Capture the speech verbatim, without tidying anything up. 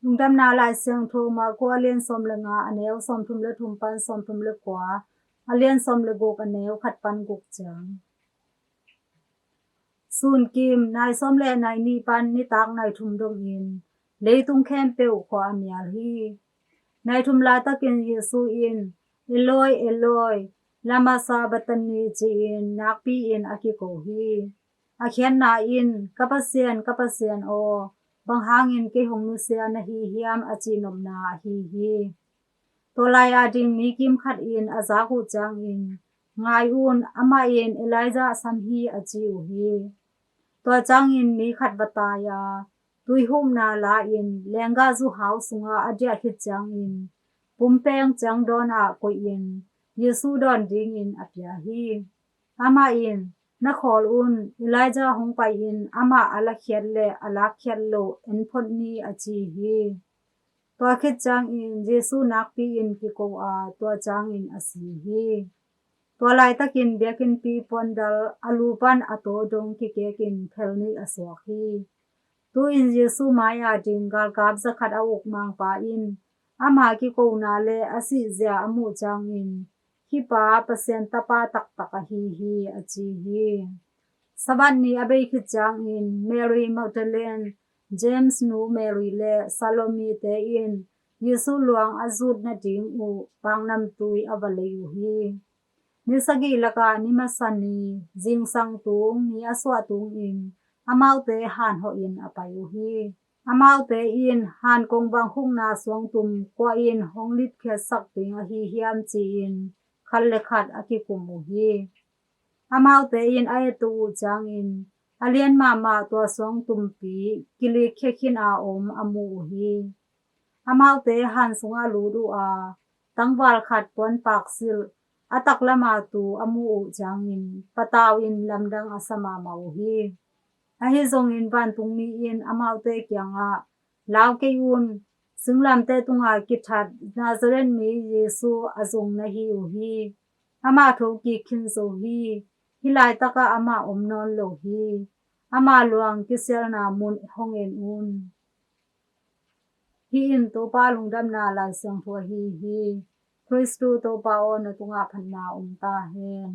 Lungdamna Lai Siangtho Marku a lian sawm le nga, a neu sawmthum le thum pan sawmthum le kua, a lian sawm le guk, a neu khat pan guk ciang. Sunkim nai sawm le nai nih pan nitak nai thum dongin leitung khempeuh khua a mial hi. Nai thum laitakin Jesu in, "Eloi, Eloi, lama sabachthani?" ci-in nakpi-in a kiko hi. A khiatna in, "Ka Pasian, ka Pasian aw, bang hangin kei hong nusia na hi hiam?" a cihnopna ahi hi. Tua lai-a ding mi kim khat in a zak uh ciangin, "Ngai un, amah in Elijah sam hi," a ci uh hi. Tua ciangin mi khat va tai a, tuihupna la-in lenggahzu hau sungah a diah khit ciangin, pumpeng ciangdawn ah koihin Jesu dawn dingin a pia hi. Amah in, "Na khawl un, Elijah hong pai-in amah a lakhiat le a lakkhiat loh en phot ni," a ci hi. Tua khit ciangin Jesu nakpi-in kiko a, tua ciangin a si hi. Tua laitakin biakinnpi puandal a lu pan a taw dong kikekin phel nih a suak hi. Tu-in Jesu mai-a ding galkap zakhat a uk mangpa in ama kikona le a sihzia a muh ciangin, "Hih pa Pasian Tapa taktak ahi hi," a ci hi. Sabbath ni a bei khit ciangin Mary Magdalene, James nu Mary le Salome te in Jesu luang a zut nading uh paknamtui a va lei uh hi. Ni sagih lakah ni masa ni, zingsang tung ni a suah tungin amaute hanhawhin a pai uh hi. Amaute in, "Han kong bang khukna suangtum kua in hong litkhiatsak ding ahi hiam?" ci-in khat le khat a kikum uh hi. Amaute in a et uh ciangin a lian mahmah tua suangtumpi kilikkhia khin a om a mu uh hi. Amaute han sungah lut uh a, tangval khat puanpak silh a taklama tu a mu uh ciangin patau in lamdang a sa mahmah uh hi. Ahi zongin vantungmi in amaute kiangah, "Lau kei un, singlamteh tungah kithat Nazareth mi Jesu a zong na hi uh hi. Amah thokik khin zo hi. Hih laitakah amah om nawn lo hi. Ama luang kisialna mun hong en un." Hih in Topa Lungdamna Lai Siangtho ahi hi. Khristu Topa aw, na tungah phatna om ta hen.